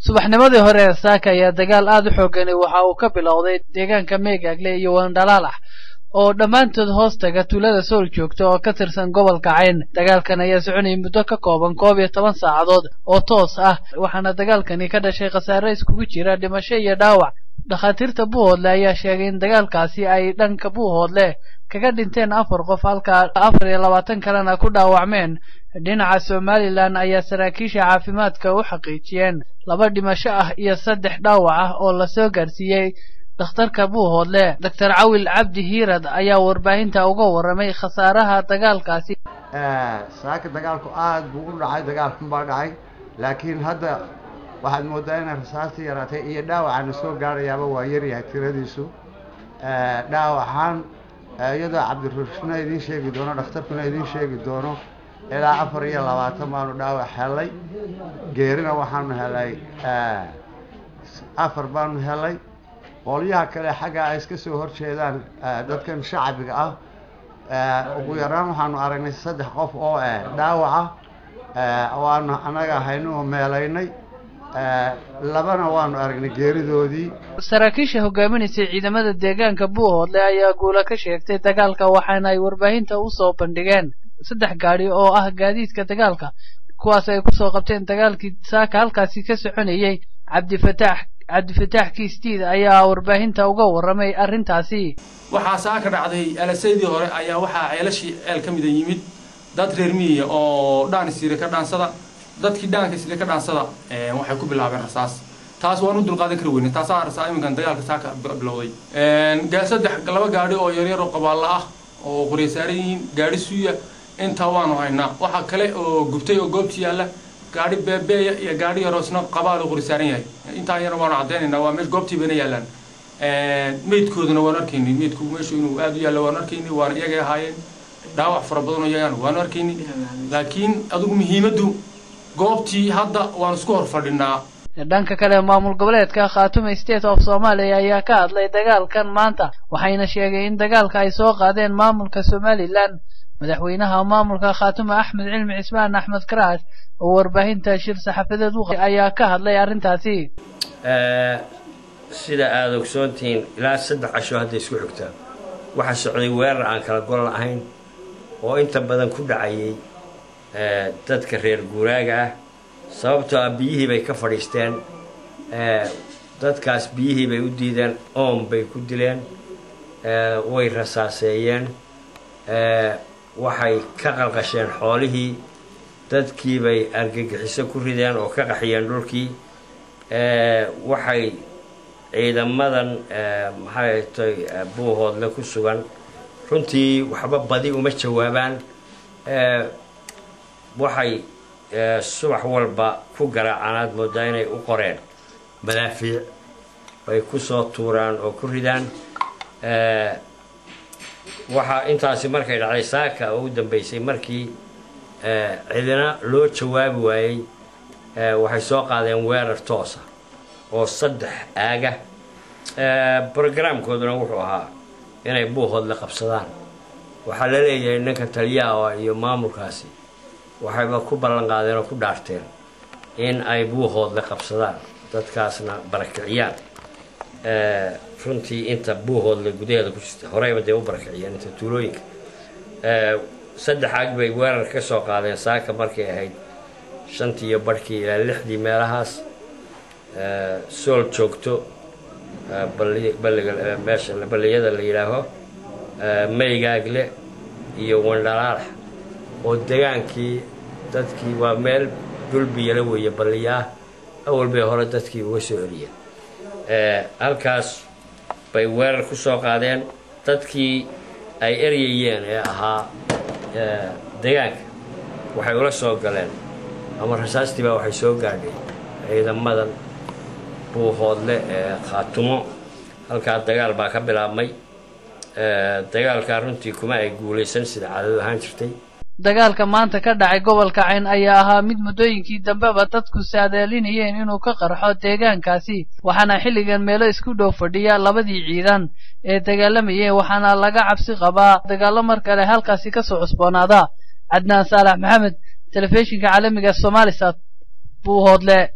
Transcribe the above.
Subaxnimadii hore ee saaka ayaa dagaal aad u xoogani waxa uu ka bilowday deegaanka Meegaagle iyo Wandhalaalax oo dhammaantood hoos taga tuulada Sool joogta oo ka tirsan gobolka Cayn. Dagaalkan ayaa soconayay muddo ka kooban 11 saacadood oo toos ah, waxaana dagaalkani ka dhashay khasaare iskugu jira dhimasho iyo dhaawac. Dhakhaatiirta Buuhoodle ayaa sheegay in dagaalkaasi ay dhanka Buuhoodle kaga dhinteen 4 qof, halka 24 kalena ku dhaawacmeen. Dhinaca Somaliland ayaa saraakiisha caafimaadka u xaqiijiyeen 2 dhimasho ah iyo 3 dhaawac ah oo lasoo gaarsiiyey dhakhtarka Buuhoodle. Dr. Cawil Cabdi Hiirad ayaa warbaahinta uga warramay khasaaraha dagaalkaasi. Saaka dagaalku aad buu u dhacay, dagaalkun baa dhacay, laakiin hadda waxaad moodaa inay rasaastii yaraatay iyo dhaawacana soo gaarayaaba waa yaryahay tiradiisu. Dhaawaxaan iyadoo Cabdirashiidna idiin sheegi doono, dhakhtarkuna idiin sheegi doono, ilaa 24 baanu dhaawac helay, geerina waxaanu helay 4 baanu helay. Qolyaha kale xagga ay iska soo horjeedaan dadkan shacbiga ah, ugu yaraan waxaanu aragnay 3 qof oo dhaawaca oo aanu annaga hayno oo meelaynay, 2na waanu aragnay geeridoodii. Saraakiisha hogaaminaysay ciidamada deegaanka Buuhoodle ayaa guula ka sheegtay dagaalka, waxaana ay warbaahinta u soo bandhigeen 3 gaadhi oo ah gaadiidka dagaalka, kuwaas ay kusoo qabteen dagaalkii saaka halkaasi ka soconayay. Cabdifataax Kiistiid ayaa warbaahinta uga warramay arrintaasi. Waxaa saaka dhacday alasaydii hore ayaa waxaa ceelashii ceel ka mida yimid dad reer miyiga oo dhaan isiire ka dhaansada. Dadkii dhaanka isiire ka dhaansada waxay ku bilaabeen rasaas, taas waan u dulqaadan kari weyne, taasaa rasaa iminkan dagaalka saaka bilowday. 3 2 gaadhi oo yaryar oo qabaalla ah oo qorya saaran yihiin, gaadhi suuya, intaa waanu haynaa. Waxaa kale oo gubtay oo goobta yaalla gaadhi beebeeya iyo gaadhi yaroo isna qabaal oo qori saaran yahay. Intaa yarna waanu caddaynaynaa, waa meesha goobtii bayna yaallaan. Meydkooduna waanu arkaynay, meydku meeshu inuu aad u yaallo waanu arkaynay, waana iyagay ahaayeen. Dhaawac fara badan oo iyagaan waanu arkaynay, laakiin adigu muhiimaddu goobtii hadda waanu isku hor fadhinaa. Dhanka kale, maamul goboleedka Khaatume State of Somalia ayaa ka hadlay dagaalkan maanta, waxayna sheegay in dagaalka ay soo qaadeen maamulka Somaliland. Madaxweynaha maamulka Khaatume Axmed Cilmi Cismaan Axmed Karaash oo warbaahinta shir saxaafadeed u ayaa ka hadlay arrintaasi. Sida aada ogsoontihiin, ilaa 3 casho hadda isku xigtaa waxaa socday weerar aan kala gol lahayn oo inta badan ku dhacayay dadka reer guuraaga ah, sababtoo ah biyihii bay ka fadhiisteen dadkaas, biyihii bay u diideen, oom bay ku dileen, way rasaaseeyeen, waxay ka qalqasheen xoolihii, dadkii bay argagixiso ku rideen oo ka qaxiyeen dhulkii. Waxay ciidamadan maxay tay Buuhoodle ku sugan runtii waxba badi uma jawaabaan, waxay subax walba ku garaacaan, aad moodaa inay u qoreen madaafiic bay ku soo tuuraan oo ku ridaan. Waxaa intaasi markay dhacday saaka oo u dambeysay, markii cidina loo jawaabi waayey, waxay soo qaadeen weerar toosa oo 3 aaga. Programkooduna wuxuu ahaa inay Buuhoodle qabsadaan. Waxaa la leeyahay ninka taliyaha iyo maamulkaasi waxayba ku ballan qaadeen oo ku dhaarteen in ay Buuhoodle qabsadaan, dadkaasna barakiciyaan. Runtii inta Buuhoodle gudaheeda ku jirta horeyba dee u barakiciyeen inta tuulooyinka. 3 aag bay weerar ka soo qaadeen saaka markay ahayd 5tii iyo barhkii ilaa 6dii meelahaas, Sool joogto, balliga meesha balliyada la yidhaaho, Maygaagle iyo Wandhalaalax oo degaankii dadkii waa meel dulbiyala weeye balliyaah, awal bay hore dadkii uga soo celiyeen. Halkaas bay weerar ku soo qaadeen. Dadkii ay eryayeen ee ahaa degaanka waxay ula soo galeen ama rasaastii baa waxay soo gaadhay ciidamadan Buuhoodle ee Khaatumo. Halkaa dagaal baa ka bilaabmay. Dagaalkaa runtii kuma ay guulaysan sida caadadu ahaan jirtay. Dagaalka maanta ka dhacay gobolka Cayn ayaa ahaa mid muddooyinkii dambeba dadku saadaalinayeen inuu ka qarxo deegaankaasi, waxaana xilligan meelo isku dhow fadhiya labadii ciidan ee dagaalamayay, waxaana laga cabsi qabaa dagaallo mar kale halkaasi kasoo cusboonaada. Cadnaan Saalax Maxamed, telefishinka caalamiga Somalisat, Buuhoodle.